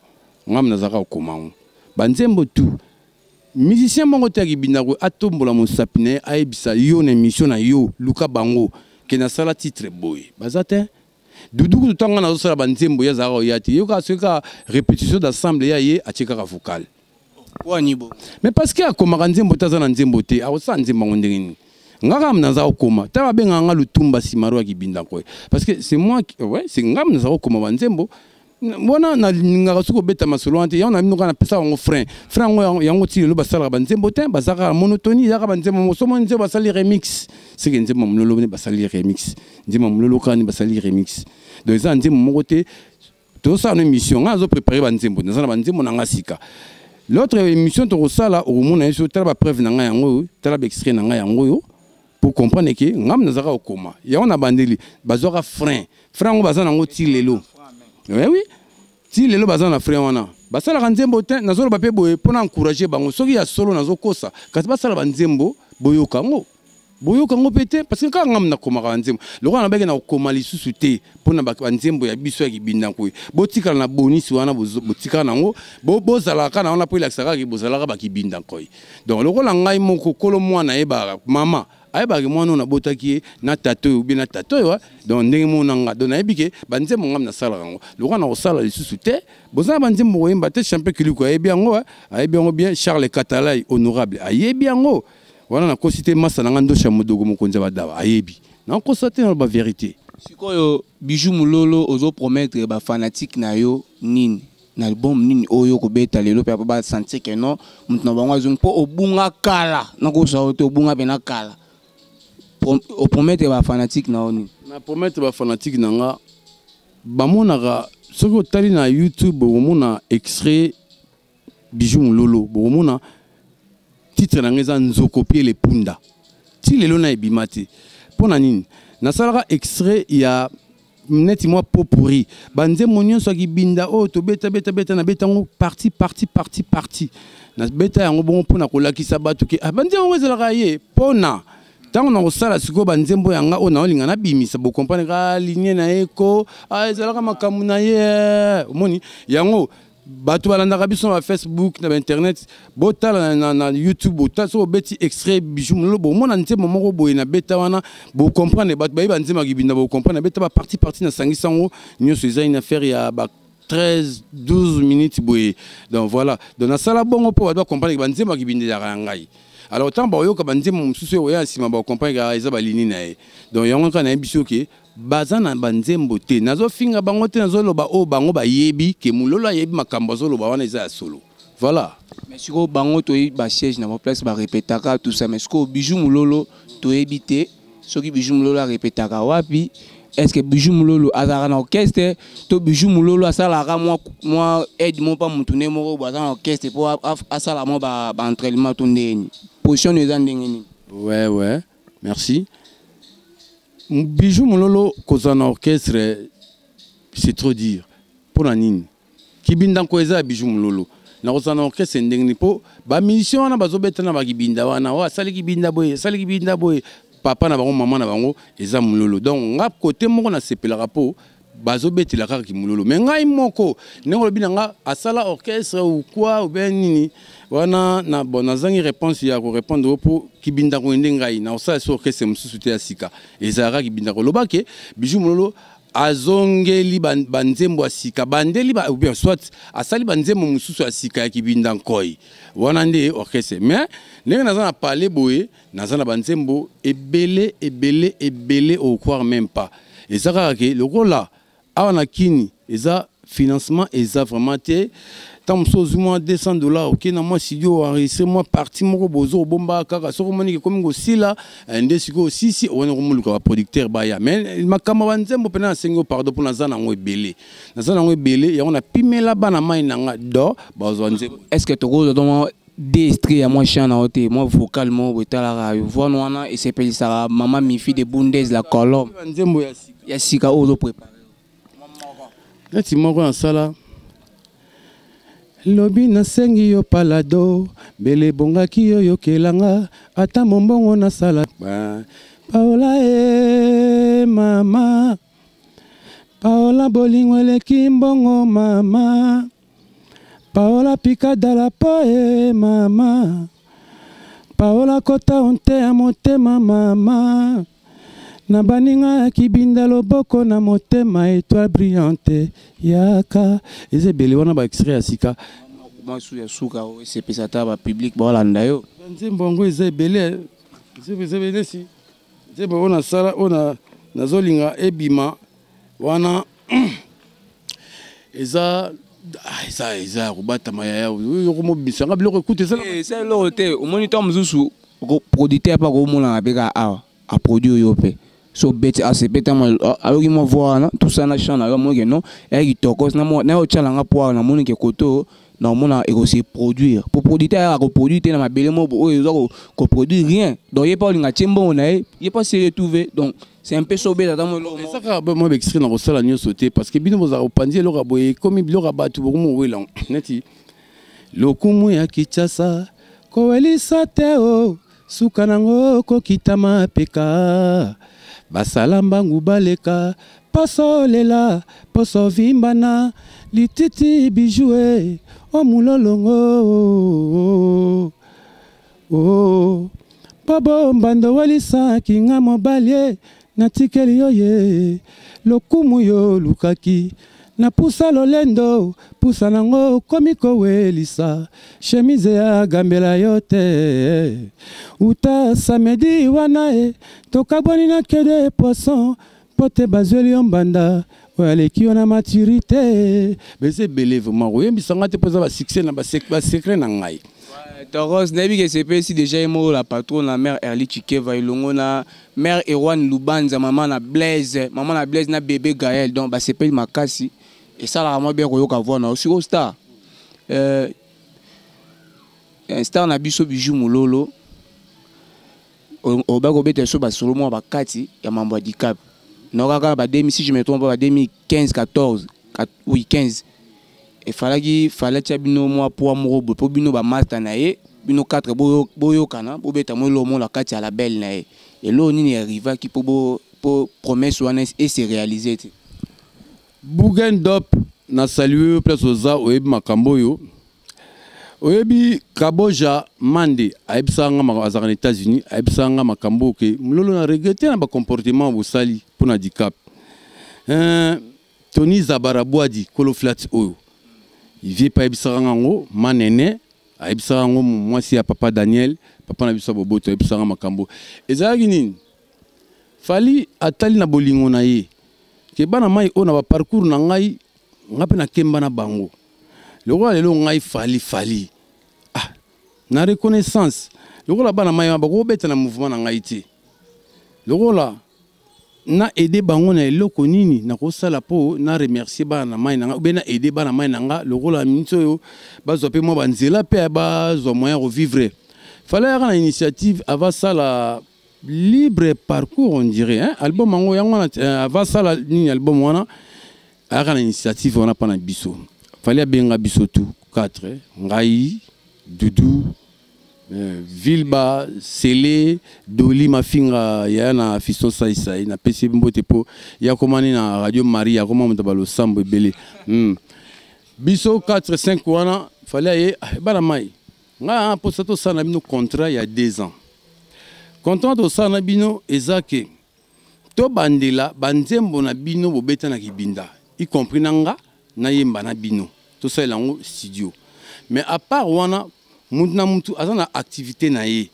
nga nazalaka kokoma yango, banzembo tu. Musicien moko te ya kibinda koyo atombola mosapi na ye, ayebisa yo na émission na yo, luka bango ke nasala titre boye, baza te. Dudu kutu, ntango nga nazosala banzembo, ye azalaka koya te. Yo kaka soki kaka répétition d'ensemble ya ye, atie kaka vocal. Wani bo? Mais parce que akomaka nzembo te, aza na nzembo te, akosala nzembo yango ndenge nini? Nga kaka naza kokoma. Ta babengaka nga Lutumba Simaro ya Kibinda koye, parce que c'est moi qui, ouais, c'est nga naza kokoma banzembo wana. Nalingaka soki kobeta masolo wana te. Yango na bino kaka napesaka yango frein. Frein yango, yango ti lelo basalaka banzembo te, baza kaka monotonie, ezaka banzembo moko. Somo nzembo basali remix, seke nzembo ya mololo nde basali remix, nzembo ya mololo kaka nde basali remix. Donc eza nzembo moko te. Tozosala no émission, ngai nazoprépare banzembo, naza na banzembo na nga sika. L'autre émission tokosala, okomona ye so, tala bapreuve na ngai yango oyo, tala baextrait na ngai yango oyo, pour comprendre ke ngai nazalaka kokoma yango na bandeli. Bazwaka frein, frein yango baza nango ti lelo. Oui, oui, ti lelo baza na frein wana, basalaka nzembo te. Nazoloba mpe boye mpona encourager bango. Soki ya solo nazokosa, kasi basala banzembo, boyoka yango, boyoka yango mpe te, parce que kaka ngai nakomaka banzembo. Lokola nabaki na kokoma lisusu te mpona banzembo ya biso ya kibinda koye, botikala na bonisi wana, botikala nango, bozalaka na wana mpo elakisaka kaka bozalaka bakibinda nkoi. Donc lokola ngai moko kolo mwana ayebaka, mama ayebaka mwana oyo nabotaki ye na tata oyo ubie na tata oyo. Donc ndenge moko na nga, donc nayebi ke banzembo ngai nasalaka yango. Lokola na kosala lisusu te, boza na banzembo koyemba te. Champion Kiliko ayebi yango, ayebi yango bien. Charles Katalai honorable ayebi yango wana. Nakosi te, masa na nga Ndosha Modogo, mokonzi ya badawa, ayebi. Nakosa te, naloba vérité. Sikoyo Bijou Mololo, ozopromettre bafanatique na yo nini na album nini oyo kobeta lelo, mpe basentir ke non, moto na bango azongi? Mpo obunga kala, nakosa yo te, obunga mpe kala. Opromettre bafanatique na yo nini? Na promettre bafanatique na nga, bamonaka, soki otali na YouTube, okomona extrait Bijou Mololo, bokomona titre na ngai eza Nzoko Piele Punda. Ti lelo na ebima te. Mpo na nini? Nasalaka extrait ya neti mwa pot pourri, banzembo nyonso ya kibinda oyo tobeta beta beta, nabeta yango parti parti parti parti, nabeta yango bongo mpona kolakisa bato ke ah, banzembo yango ezalaka ye. Mpona ntango na kosala sikoyo banzembo yanga oyo naolinga nabimisa, bocomprendre ka ligne na ye ko, ah, ezalaka makambo na ye. Omoni yango, bato balandaka biso na bafacebook, na bainternet, botala na YouTube, botala soki obeti extrait Bijou Mololo, bomona nzembo moko boye na beta wana, bocomprendre. Bato bayeba nzembo ya kibinda, bocomprendre. Nabeta baparti parti, nasangisi yango nyonso, eza une affaire ya ba 13 12 minutes boye. Donc voilà, donc nasala bongo mpo bato bacomprendre banzembo ya kibinda ezalaka ya ngai. Alors ntango baoyoka banzembo mosusu oyo oya na nsima, bacomprendre kaka eza balini na ye. Donc yango kaka nayebi soki baza na banzembo te. Nazofinga bango te, nazoloba oyo bango bayebi ke Mololo ayebi makambo azoloba wana eza ya solo. Voilà. Mais sikoyo bango, toyebi basiège na baplace barepetaka, tout ça, mais sikoyo Bijou Mololo, toyebi te soki Bijou Mololo arepetaka wapi. Est ce que Bijou Mololo azalaka na orchestre, to Bijou Mololo asalaka mwa aide mo mpa motu nde moko bo aza na orchestre mpo asala mwa baentraînement, to ndenge position no eza ndenge nini? Ouais, merci. Bijou Mololo kozala na orchestre, c'est trop dire. Mpo na nini? Kibindanko eza ya Bijou Mololo. Nakozala na orchestre ndenge nini? Mpo bamusicien wana bazobeta na bakibinda wana, oyo asali kibinda boye, asali kibinda boye, papa na bango, mama na bango eza Mololo. Donc nga kote moko nasepelaka mpo bazobetela kaka kimololo. Mais ngai moko, ndenge olobi na nga asala orchestre ou quoi ou bien nini wana na, bon, nazangi réponse ya korépondre mpo kibindako nde ngai nakosala so orchestre mosusu te ya sika, ezalaka kibindako. Loba ke Bijou Mololo azongeli banzembo ya sika, bandeli ba, ou bien soit asali banzembo mosusu ya sika ya kibinda nkoi wana nde orchestre. Mais ndenge naza na pale boye, naza na banzembo ebele ebele ebele, ocroire même pas. Eza kaka ke lokola awa na kini eza financement eza vraiment te. Ntango mosusu ozwi mwa 200 $, oke na mwa studio, enregistre mwa parti moko, bozo kobomba kaka. Soki omoni ekomi kosila nde sikoyo osisi wana, komoluka baproducteur baya. Mais makambo ya banzembo mpena, nasengi yo pardon, mpo naza nango ebele, naza nango ebele. Yango napimela bana mai na nga do bazwa nzembo. Est ce que tokozwa donc deux extraits ya mwa chant na yo te, mwa vocal moko boye? Etalaka yo voix wana, esepelisaka mama Mifi de Bundes la Colombe. Nzembo ya sika? Ya sika oyo ozoprépare. Neti moko nasala lobi: nasengi yo palado, mbele ebongaki yo yokelanga ata mombongo nasala. Paola e mama Paola, bolingo eleki mbongo. Mama Paola, pika dala po e mama Paola, kota onte ya motema mama na baninga ya kibinda, loboko na motema, étoile brillante yaka. Eza ebele wana, baextrait ya sika. Mwasu ya suka oyo esepesa ata bapublic baolanda yo. Nzembo yango eza ebele, nzembo eza ebele. Si nzembo oyo nasala, oyo nazolinga ebima wana, eza eza ya kobatama. Yaya, oyo komobisanga biloko ekuta eza. Eza eloko te. Omoni, ntango mosusu producteur mpe akomonaka mpe kaka awa aproduit oyo mpe so beti asepe, ntango ayoki mwa voix wana, tosala na chant na yo, amonike non, eya kitoko na yo, otyalanga po awa, namoni ke koto. Na omona ekose produire po producteur ayaka koproduire te na mabele moko oyo eza koproduire rien. Donc ye mpe olinga tie mbongo na ye, ye mpe ase retrouve. Donc c'est un peu ça. Obeta ata mo eloko. Eza kaka mwa baextrait na kosala nyonso te, parce que bino bozala kopanzi eloko ya boye, ekomi biloko ya bato, bokomi kowela neti lokumu ya Kinshasa, kowelisa te o suka nango kokita mapeka, basala mbangu baleka, poso lela, poso vimbana, lititi bijue o mulolongo o bobo mbando walisaki nga mobali e natikeli yo ye lokumu yo olukaki na pusa lolendo, pusa nango okomi kowelisa chemise ya gambela yo te. Uta samedi wana e tokabwani na kede poisson mpo te bazweli yo mbanda oyo aleki yo na maturité. Beza ebele vraiment, koyembisanga te mpo eza basuccès na basecret na ngai. Toros, nayebi ke sepesi déjà ye moko la patronne, la mère Erli Chikeva, elongo na mère Erwan Lubanza, mama na Blaise, mama na Blaise na bébé Gaël. Donc basepeli makasi, esalaka mwa bien koyoka voix na yo. Sikoyo star, star na biso Bijou Mololo, oba kobeta biso basolo mwa bakati ya mambo ya Dicap. Naokaka ba 2000, si je me trompe pas, ba 2015, 14, oui, 15, efalaki fallait tia bino mwa poids moko boye mpo bino bamaster na ye, bino 4 boyokana, bobeta mwa eloko moko na kati ya label na ye. Eloko nini arrivaki mpo promesse wana ese réalise te? Bugendop, na salue yo place oza. Oyebi makambo oyo, oyebi Kaboja Mande ayebisaka nga, azalaka na États-Unis, ayebisaka nga makambo oyo ke mololo na regrete na bacomportement bosali mpo na Dicap. Tony Zabarabwadi, kolo flat oyo vie mpe, ayebisaka nga yango. Manene ayebisaka yango, mwasi ya papa Daniel, papa na biso ya boboto, ayebisaka makambo ezalaki nini. Fally atali na bolingo na ye ke bana mai oyo na baparcours na ngai, nga mpe nakemba na bango lokola lelo ngai Fally. Fally, ah, na reconnaissance, lokola bana mai wana bakobeta na mouvement na ngai te, lokola na aide bango na eloko nini nakosala mpo na remercier bana na mai na nga, ube na aide bana mai na nga lokola miniti oyo bazwa mpe mwa banzela mpe bazwa moyen ya kovivre. Fally ayaka na initiative avasala libre parcours, on dirait, hein? Album yango, yango wana, avasala nini, album wana, ayaka na initiative wana mpa na biso. Fally abenga biso tu 4, ngai, Dudu, Vilba, Sele, Doli Mafinga, yaya na Fiston Saisai, napesi mbote mpo ya komani na Radio Marie, akoma moto balosambo ebele. Biso 4 5 wana, Fally aye: "Ah, bana mai, ngai mposa tosala na bino contrat ya 2 ans. Contrat tosala na bino eza ke tobandela banzembo na bino bobeta na kibinda, y compris na nga nayemba na bino, tosalela yango studio. Mais à part wana, mutu na mutu aza na activité na ye,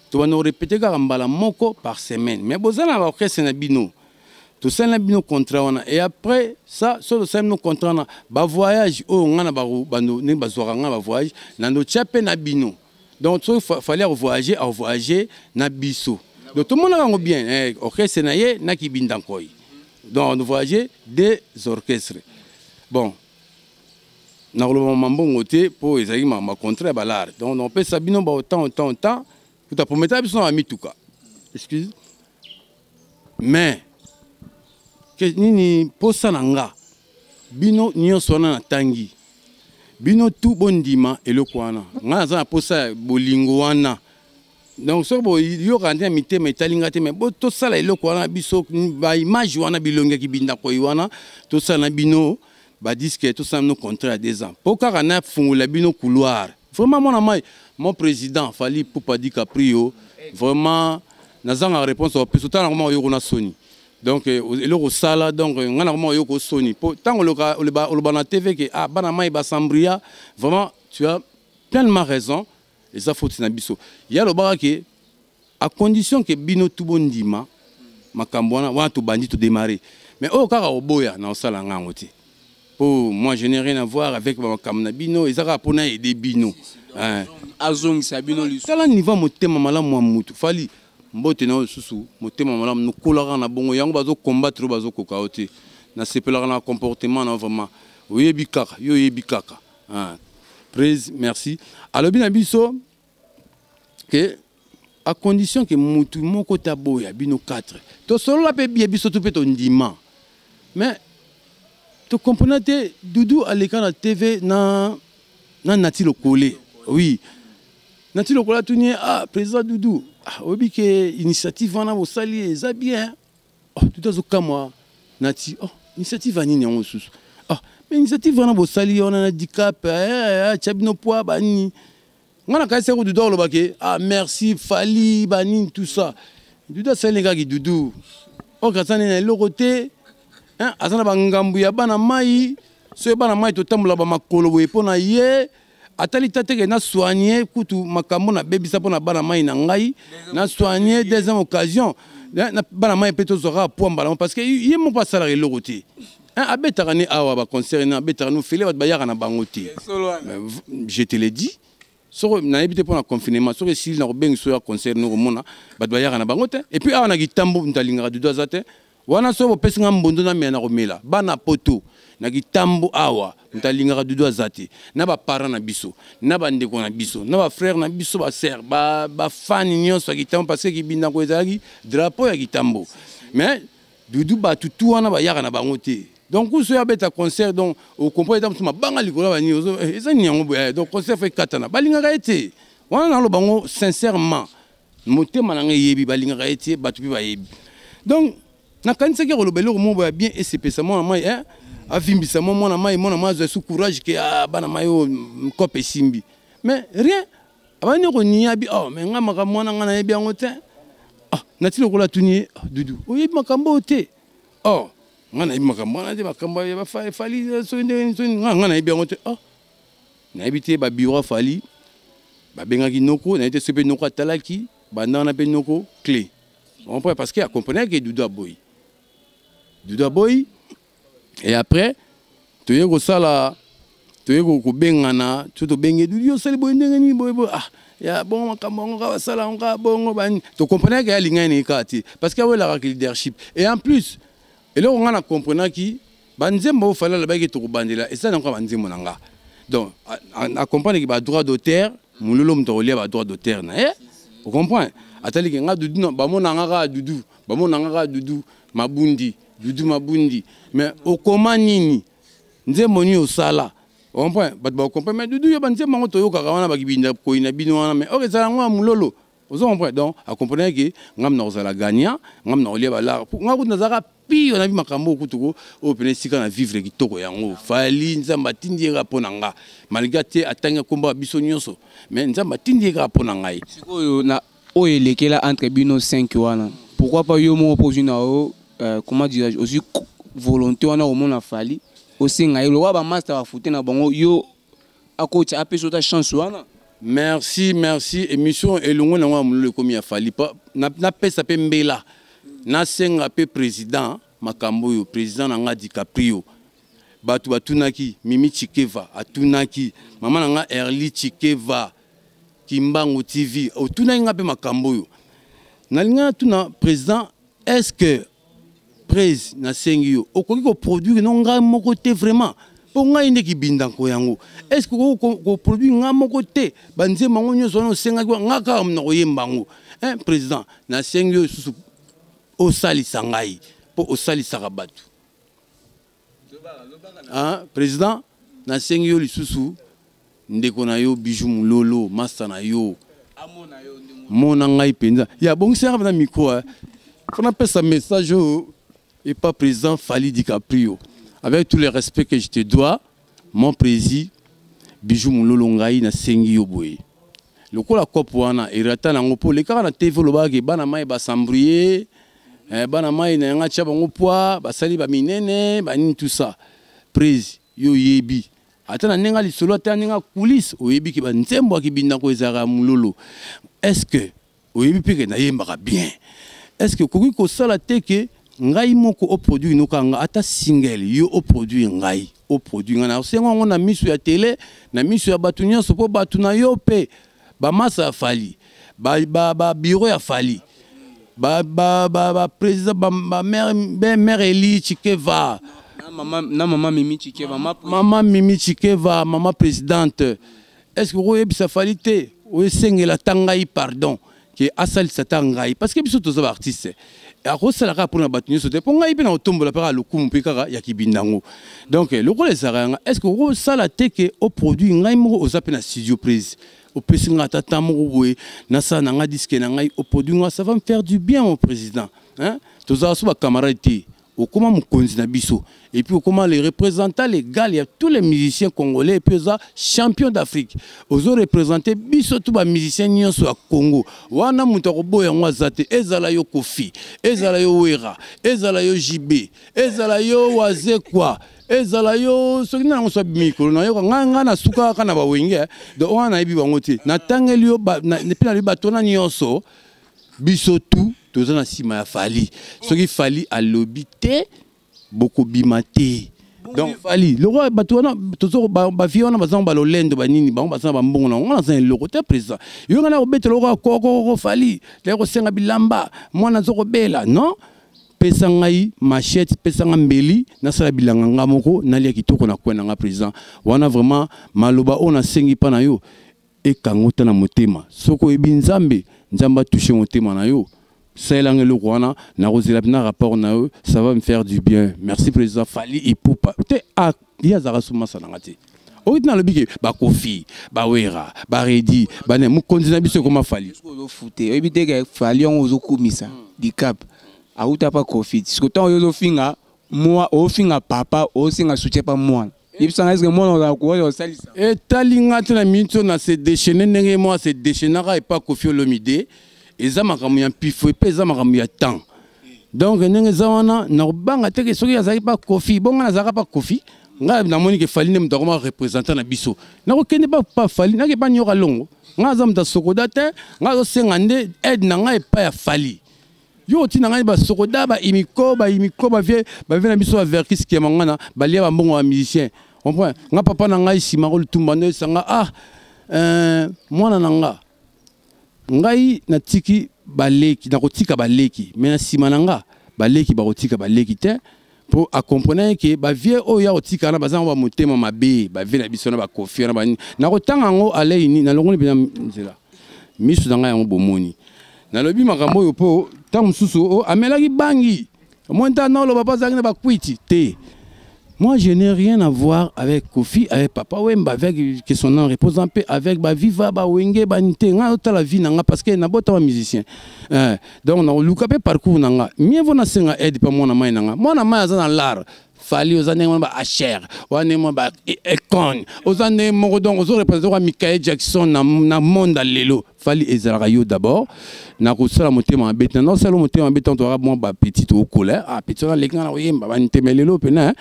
tobanda korépéter kaka mbala moko par semaine, mais boza na baorchestre na bino. Tosali na bino contrat wana. Et après ça, so tosali bino contrat wana, bavoyage oyo nga na bando ndenge bazwaka nga bavoyage na ndotia mpe na bino. Donc soki Fally akovoyage, akovoyage na biso. Donc tomonaka yango bien, orchestre na ye na kibinda nkoi, donc on voyage deux orchestres. Bon, nakoloba mambongo te mpo ezalaki makambo contrat ya balare. Donc napesa bino ba autant, autant, autant kuta prometa biso na bamituka, excuse. Mais ke nini, posa na nga, bino nyonso wana natangi bino tu bondima eloko wana. Ngai naza na posa ya bolingo wana. Donc soki boyokaka nde na mitema etali nga te, mais bo tosala eloko wana, biso baimage wana, bilongi bindakoi wana, tosala na bino badisque, tosala bino contrat ya 2 ans mpo kaka nafungola bino couloir. Vraiment, mwana mai, mon président Fally Ipupa DiCaprio, vraiment nazanga réponse opesa. Otala nakoma oyoko na soni. Donc eloko osala, donc ngai nakoma oyoko soni mpo ntango oloba na TV ke ah, bana mai basambria. Vraiment, tu as pleinement raison, eza faute na biso. Ye alobaka ke à condition ke bino tu bondima makambo wana. Wana tobandi, todémarre. Mais oyo kaka oboya na osala nga yango te, po moi je n'ai rien à voir avec bamakambo na bino, eza kaka mpona aider bino. Azongisa bino lisusu. Tala niveau ya motema malamu ya mutu. Fally, mbote na yo lisusu. Motema malamu nokolaka na bongo yango, bazokombattre oyo bazokoka yo te. Nasepelaka na comportement na yo vraiment. Oyebi kaka yo, oyebi kaka. Prise, merci. Alobi na biso que à condition que mutu moko taboya bino 4. Tosolola pe bien biso tout pe tondima. Mais to comprendre te Doudou aleka na TV na na Nati Lokole. Oui. Nati Lokole atuni ah président Doudou, ah oyebi ke initiative wana bosali eza bien. Oh Doudou azokamwa Nati oh initiative ya nini yango susu? Ah mais initiative wana bosali wana na dicap eh eh tia bino poids ba nini? Nga na kanisi Doudou aloba ke ah merci Fally ba nini tout ça. Doudou asali kaka Doudou. Oh aza na eloko te. Hein, aza na bangambu ya bana mai soki bana mai totambola bamakolo boye mpo na ye atali ta teke na soigne kutu makambo nabebisa mpo na bana mai na ngai na soigne deuxième occasion na bana mai mpe tozwaka poa mbala parce que ye moko asalaka eloko te. Hein, abetaka ne awa baconcert ne abetaka no fele bato bayaka na bango te. Je te le dis, soko nayebi te mpo na confinement soki esili na kobengi so ya concert no komona bato bayaka na bango te. Et puis awa na kitambo moto alingaka Dudu aza te wana. Soki bopesi nga mbondo namela na komela bana poto na kitambo awa, moto alingaka Dudu aza te. Na baparent na biso, na bandeko na biso, na bafrère na biso, basœur, bafani nyonso ya kitambo, parce que kibindako ezalaki drapeau ya kitambo. Mais Dudu, bato tu wana bayaka na bango te. Donc kuso ya beta concert, donc ocomprendre eta mosusu mabanga likolo ya banini eza nini yango boye. Donc concert fo ekatana, balingaka ye te wana. Naloba yango sincèrement, motema na ngai eyebi, balingaka ye te, bato mpe bayebi. Donc nakanisaki ya koloba eloko moko boya bien esepesa mwana mai, eh? Avimbisa mwa mwana mai, mwana mai azwa su courage ke ah, bana mai oyo kope esimbi. Mais rien, abandi konia bi oh, mais nga makambo wana nga nayebi yango te. Ah, nati lokola atuni ye: ah, Dudu, oyebi makambo oyo te? Oh, nga nayebi makambo wana te, makambo ya Fally soki ndenge soki nga nayebi yango te. Oh, nayebi te. Babureau ya Fally babengaki noko, nayebi te soki mpe noko atalaki banda wana mpe noko clé comprend, parce que acomprenait que Dudu aboyi, Dudu aboyi. Et après toye kosala, toye kobengana so tobenge Dudu: osali boye ndenge nini boye boye? Ah ya bongo makambo yango kaka basala yango kaka bongo bani. Tocomprenaki alingai nini kaka te, parce que awelaka leadership. Et en plus eloko ngai na comprenaki, banzembo oyo Fally alobaki tokobandela eza nango banzembo na nga. Donc acomprendre ke badroit d'auteur, mololo moto akolia badroit d'auteur na ye, ocomprendre. Ataliki nga Dudu, bamonanga kaka Dudu, bamonanga kaka Dudu Mabundi, Dudu Mabundi, mais okoma nini, nzembo nini osala, ocomprendre. Bato bacomprendre, mais Dudu yo banzembo yango toyokaka wana bakibinda koyina bino wana, mais oyo ezala yango ya mololo, ozo comprendre. Donc acomprendre ke ngam na kozala gagnant, ngam na kolia balara nga kutu nazalaka pire nabi makambo oyo kutu oyo pene esika na vivre kitoko yango. Fally, Nzambe atindi ye kaka mpo na nga, malgré te atangi akomba biso nyonso, mais Nzambe atindi ye kaka mpo na ngai. Sikoyo na oyo elekela entre bino 5 wana, pourquoi pas yo moko mpo ozwi na yo, comment dirais-je, ozwi volonté wana komona Fally, osenga ye lokola bamaster bafute na bango, yo akotya apesa ota chance wana? Merci, merci. Émission elongo nango ya mololo ekomi ya Fally. Napesa mpe mbela, nasenga mpe président makambo oyo, président na nga Dicaprio. Bato batunaki Mimi Chikeva, atunaki mama na nga Erli Chikeva Kimbangu TV, otunaki nga mpe makambo oyo. Nalingi natuna président: est ce que prese nasengi yo, okoki koproduire no ngai moko te vraiment, mpo ngai nde kibindanko yango? Est ce que okoki koproduire ngai moko te banzembo yango nyonso wana osengaki nga kaka na koyemba yango, hein? Président, nasengi yo lisusu osalisa ngai mpo osalisaka bato. Hein, président, nasengi yo lisusu, ndeko na yo Bijou Mulolo, master na yo, mona ngai mpenza ya bongisaka mpenza micro mpo napesa message oyo epa président Fally DiCaprio. Avec tout le respect que je te dois, mon président Bijou Mulolo, ngai nasengi yo boye: lokola kope wana erata nango mpo olekaka na TV, olobaka bana mai basambrie, bana mai na yango atia bango poids, basali baminene banini, tout ça. Prise yo oyebi ata na ndenge lisolo, ata ndenge coulisse, oyebi ke banzembo ya kibindako ezalaka ya mololo. Est ce que oyebi mpe ke nayembaka bien? Est ce que okoki kosala te ke ngai moko oproduire noka nga ata single, yo oproduire ngai, oproduire ngai? Nasenga yango na miso ya tele, na miso ya bato nyonso, mpo bato na yo mpe bamasa ya Fally, babureau ya Fally, baprésident, bamère Eli Chikeva na mama Mimi Chikeva. Mama Mimi Chikeva, mama présidente. Est ce que okoyebisa Fally te oyesengela ata ngai pardon ke asalisa ata ngai, parce que biso toza baartiste, akosala kaka mpona bato nyonso te, mpo ngai mpe na kotombola mpe kaka lokumu mpe kaka ya kibinda yango. Donc lokola ezalaka yanga, est ce que okosala te ke oproduire ngai moko, oza mpe na studio prise, opesi ngai ata temps moko boye, nasala na ngai disque na ngai, oproduire ngai, ça va me faire du bien, mon président, hein? Tozala so bacamarade te, okoma mokonzi na biso et puis okoma le représentant légal ya tous les musiciens congolais et puis oza champion d'Afrique, ozo représente biso tous bamusicien nyonso ya Congo. Wana moto akoboya yango aza te. Ezala yo Kofi, ezala yo Wera, ezala yo JB, ezala yo Wazekwa, ezala yo soki nde nango so mikolo nayoka ngai, ngai nasuka kaka na bawenge. Donc wana nayebi bango te, natangeli yo mpe nalobi bato wana nyonso, biso tu toza na nsima ya Fally. Soki Fally alobi te, bokobima te. Donc Fally, lokola bato wana tozo bavie wana baza balolendo banini, bango baza na bambongo na ngo, naza na eloko te. Président, yo ngai na kobetela okoka kokokoko Fally taya kosenga bilamba, mwana aza kobela. Non, pesa ngai machette, pesa ngai mbeli, nasala bilanga nga moko, nalia kitoko na kwe na nga. Président wana, vraiment maloba oyo nasengi mpa na yo ekango ta na motema. Soki oyebi Nzambe, Nzambe atouche motema na yo, salelanga eloko wana, nakozela mpena rapport na yo, ça va me faire du bien. Merci, président Fally Ipupa. Te, ye azalaka so masa nanga te. Oyo tina alobi ke bakofi, bawera, baredi bane, mokonzi na biso ekoma Fally. Ozofute, oyebi te ke Fally yango ozokumisa Dicap auta pa Kofi. Siko ntango oyo ozofinga mwa, ofinga papa, osenga soutien pa mwana, yebisanga, eske mwana ozala courage osalisa? Etali nga te. Na miniti oyo na se déchaîne ndenge mwa se déchaînaka epa Kofi Olomide, eza makambo ya mpifo epe eza makambo ya temps. Donc ndenge eza wana, nakobanga te ke soki azalaki pa Kofi, bonga nazalaka pa Kofi. Ngai namoni ke Fally nde moto akoma représentant na biso, nakokende pa Fally, nake pa Nyoka Longo. Ngai aza moto asokoda te, ngai azosenga nde aide na ngai epai ya Fally. Yo otina ngai basokoda, baimiko, baimiko, bavie, bavie na biso, baverkis kiama ngana balia bambongo ya musicien, comprend nga. Papa na ngai nsima kolutumba nde esanga, ah, mwana na nga, ngai natiki baleki, nakotika baleki, me na nsima na nga baleki bakotika baleki te, mpo akomprene ke bavie oyo ya kotika wana baza ngo bamotema mabe. Bavie na biso na bakofi wana banini, nakotanga yango aleini, nalongoli mpenza nzela miso na ngai yango. Bomoni, nalobi makambo oyo mpo ntango mosusu amelaki bangi, omoni ntango naoloba mpo azalaki na bakwiti te. Moi, je n'ai rien à voir avec Kofi, avec Papa Wemba, avec que son nom repose en paix, avec ba Viva, ba Wenge, ba Nte, nga la vie nanga parce que na bota musicien. Donc na luka pe parcours nanga. Mieux vaut na senga aide pa mwana mai nanga. Mwana mai aza na l'art. Fally oza ndenge ba HR, oza ndenge ba Econ, oza ndenge moko, donc ozo représenter kwa Michael Jackson na monde lelo. Fally, ezalaka yo d'abord nakosala motema mabe te, nasala motema mabe tanto toaka mwa bapetit, tokola. Ah, petit wana aleki nga na koyemba, banteme lelo mpena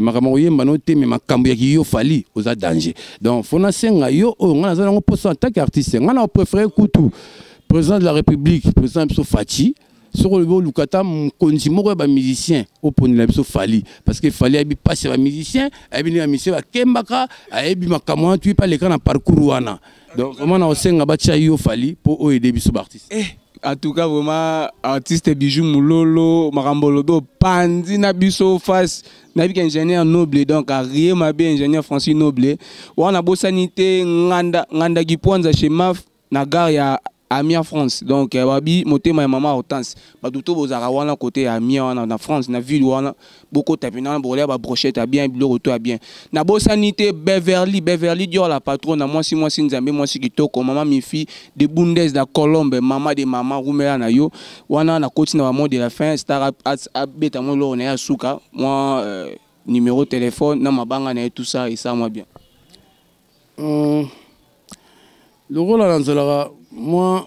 makambo ya koyemba no te, me makambo ya kiyo. Fally, oza danger. Donc faut nasenga yo oyo ngai naza nango mposa en tant qu'artiste. Ngai na préféré kutu président de la République, président biso Fatshi. Soki olobi oluka ata mokonzi moko ya bamusicien, oponela biso Fally, parce que Fally ayebi mpasi ya bamusicien, ayebi ndenge bamusicien bakembaka, ayebi makambo wana, tuyi mpe aleka na parcours wana. Donc vraiment na osenga batia yo Fally mpo oyo aide biso baartiste. En tout cas, vraiment, artiste Bijou Mulolo, makambo olobi opandi na biso face, nayebi ke ingénieur Noble, donc arie mabe, ingénieur Francis Noble wana, bosani te nganda nganda kipwanza chez Maf na gare ya Amiens, France. Donc babi motema ya mama Hortense, bato to bozalaka wana côté ya Amiens wana na France, na ville wana, bokota mpena wana, bokolia babrochette ya bien, biloko to ya bien. Nabosani te Beverly, Beverly Dior, la patronne na mwasi, mwasi Nzambe, mwasi kitoko, mama Mifi de Bundes na Colombe, mama de mama, rumela na yo wana. Nakoti na bamot de la fin, star abeta mwa eloko na ye ya suka, mwa numéro téléphone na mabanga na ye, tout ça esa mwa bien. Lokola nazalaka mwa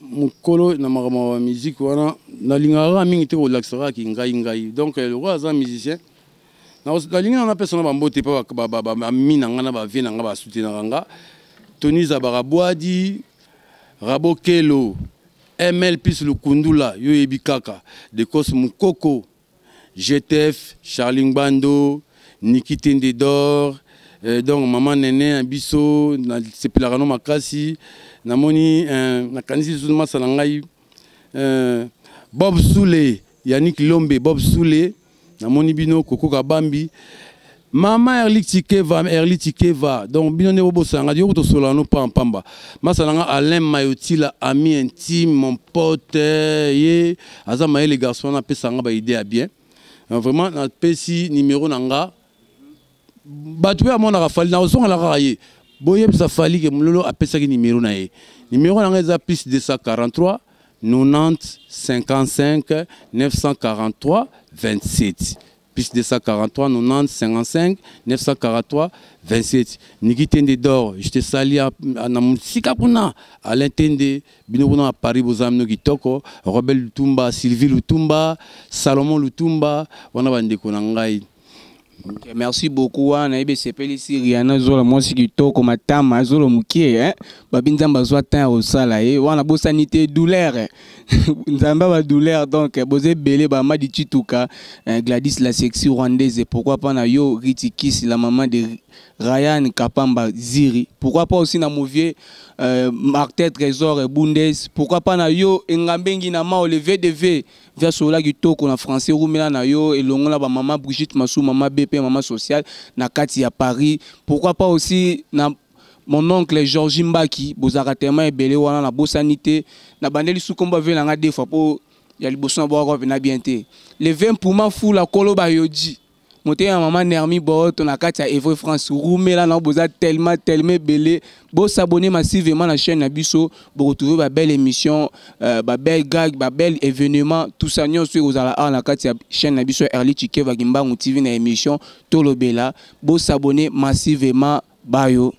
mokolo na makambo ya musique wana, nalingaka kaka mingi te kolakisa kaka ngai ngai. Donc lokola aza musicien, nalingi na napesa na bambote mpe bami na ngai na bavie na ngai basoutenaka nga: Tony Zabaka, Bwadi Rabokelo, ML Pis Lukundula, yo oyebi kaka Decos Mokoko, GTF, Charlie Ngbando, Niki Tende d'Or, donc mama Nene ya biso, nasepelaka no makasi. Namoni nakanisi lisusu masa na ngai Bob Sule, Yannick Lombe, Bob Sule, namoni bino kokoka bambi. Mama Erli Tikeva, Erli Tikeva. Donc bino nde bobosanga yo tosola no pamba pamba. Masala nga Alain Mayotila, ami intime, mon pote, ye aza mayele garçon na pesa nga ba idée ya bien. Vraiment na pesi numéro na nga. Bato pe amonaka Fally na ozongela kaka ye. Boyebisa Fally ke Mulolo apesaki numéro na ye. Numéro na nga eza plus 243 90 55 943 27. Plus 243 90 55 943 27. Niki Tende d'or, je te salue na mosika kuna. Alain Tende, bino kuna à Paris boza mino kitoko, Robert Lutumba, Sylvie Lutumba, Salomon Lutumba, wana bandeko na ngai. Okay, merci beaucoup wana yebi esepelisi Rihanna Zola mwasi kitoko matama zolo mokie hein? Babi nzambe azwa temps ya kosala ye wana bosani te douleur nzambe ba douleur donc boza ebele ba Madi Chituka Gladys la sexy rwandaise, pourquoi pas na yo Riti Kis la maman de Ryan Kapamba Ziri, pourquoi pas aussi na Movier Martin Trésor Bundes, pourquoi pas na yo Engambengi na Mao le VDV via sola kitoko na français rumela na yo elongo na ba maman Brigitte Massou, maman BP, maman sociale na kati ya Paris, pourquoi pas aussi na mon oncle Georges Mbaki bozaka tellement ebele wana na bosanité na bandeli sukomba ve na nga deux fois po ya liboso na bwaka na bien te le 20 pour ma fou la kolo ba yoji motema maman Nermi Boto na kati ya Evre France rumela na boza tellement tellement ebele bo s'abonner massivement na chaîne na biso bo retrouver ba belle émission ba belle gag ba belle événement tout ça nyonso ozala awa na kati ya chaîne na biso Erli Tshikeva Kimbangu TV na émission Tolobela bo s'abonner massivement bayo.